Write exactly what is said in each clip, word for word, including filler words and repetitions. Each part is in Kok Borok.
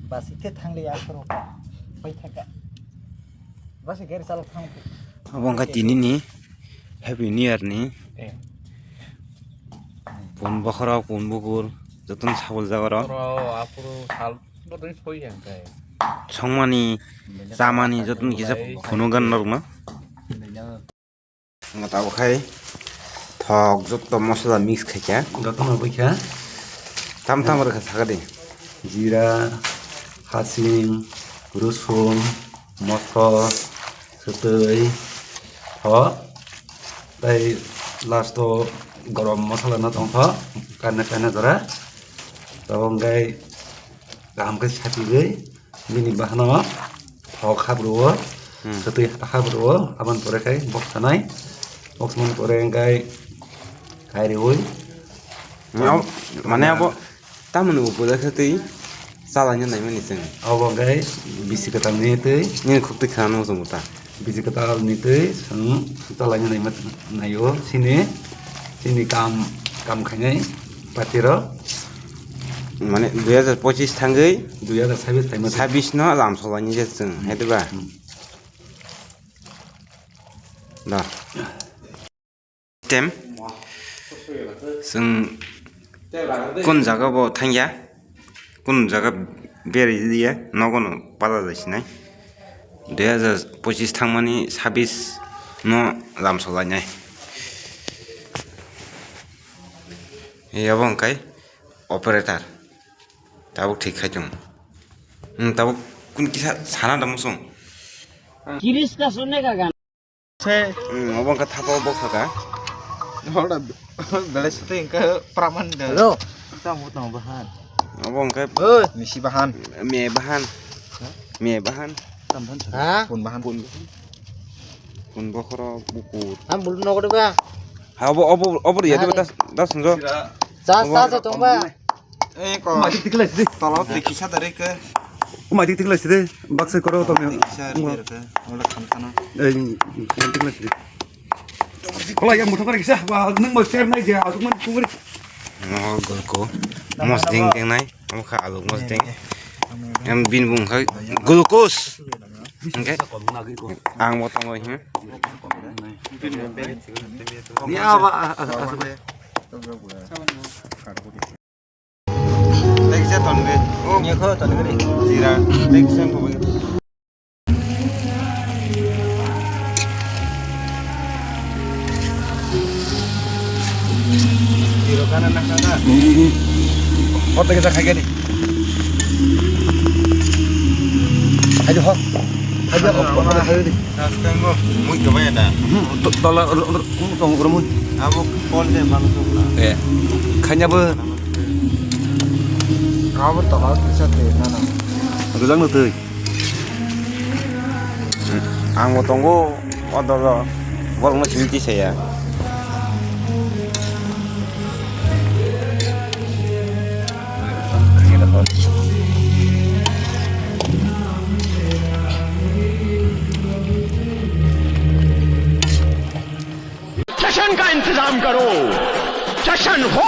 Bas ite thangli akhoro. Bai thaka. Bas gari chalok thang. Obo wngkha tinini Happy New Year ni. Eh. Pun bokhorok, pun bukur, jotono sabul jagarok. Oro aphuru sal bodoi soi hwnkhe. Songmani, chamani, jotono kisa phunukgani norokno. Ang tabuk khai thok joto mosola mix khaikha. Jotono bwkha. Tam tam rwkha sakadi. Jira, hasing, rosun, moso, swtwi, thok. Tai last o gorom mosola no tongkha. Kana kana jora. Tabuk khai kaham khe sapigwi. Bini bahano thok habruo, hmm, swtwi habruo, aboni pore khai box sanai, box mani pore khai kairiui. Mane abo tamoni upo da khe twi chalaina naimani chwng. Abo khai bisi kwtal ni twi. Nini khuk twi khana muchungo ta. Bisi kwtal ni twi chwng chalaina naima naio chini, chini kam, kam khainai party rok. Mane dui hajar pochis thangwi dui hajar sabis phaima. Sabis no lam solaini je chwng, hmm, hai diba? Hmm. Da. Tem. Chwng kun jaga bo thangya. Kun jaga beri diya, nogo no pada jai sinai. Dui hajar pochis thangmani sabis no lam solainai. Yabo hwnkhe operator. Tabuk thik khai tongo. Hmm, tabuk kun kisa sana da musung. Kiris ka sunne ka gan. Se. Hmm, obo wngkha thapa o boksa ka. Hola, belai sute wngkha praman da. Hello. Tamo tamo bahan. Obo wngkha. Oi, misi bahan. Me bahan. Ha? Me bahan. Tam bahan. Ha? Pun bahan. Pun. Pun bokhoro bukur. Am bulu nogo de ba. Ha, obo, obo, obo ya de ba das, das njo. Sa, sa, sa tong ba. Eh, ko. Mai tik tik lai sidi. Tolo tik kisa dari ke. Mai tik tik lai sidi. Baksa koro to me. Kisa dari ke. Ola khan khana. Eh, mai tik tik lai sidi. Ola yang muthok kisa. Wah, nang mau share nai ja. Aku man kugri. No, golko. Mos ding ding nai. Omo kha alu mos ding. Em bin bung khai glucose. Hingke ang bo tongo hi. Ni aba, a, a, a, a. Teksa tonbe. Oh, ni kho tonbe ni. Jira. Teksa ko. Hor teke ta khaikani. Haidi hor. Haidi hor. Haidi hor. Mui kebaya da. Dola tong rumui. Abo kol de malu sokla. Eh. Khanya bo. Abo tola kisa te nana. Rujak no tui. Ang bo tongo o dolo, borokno simi tisaya. जश्न का इंतजाम करो, जश्न हो।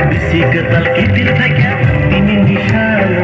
Bisi kwtal kiphil thakya tini ni salo.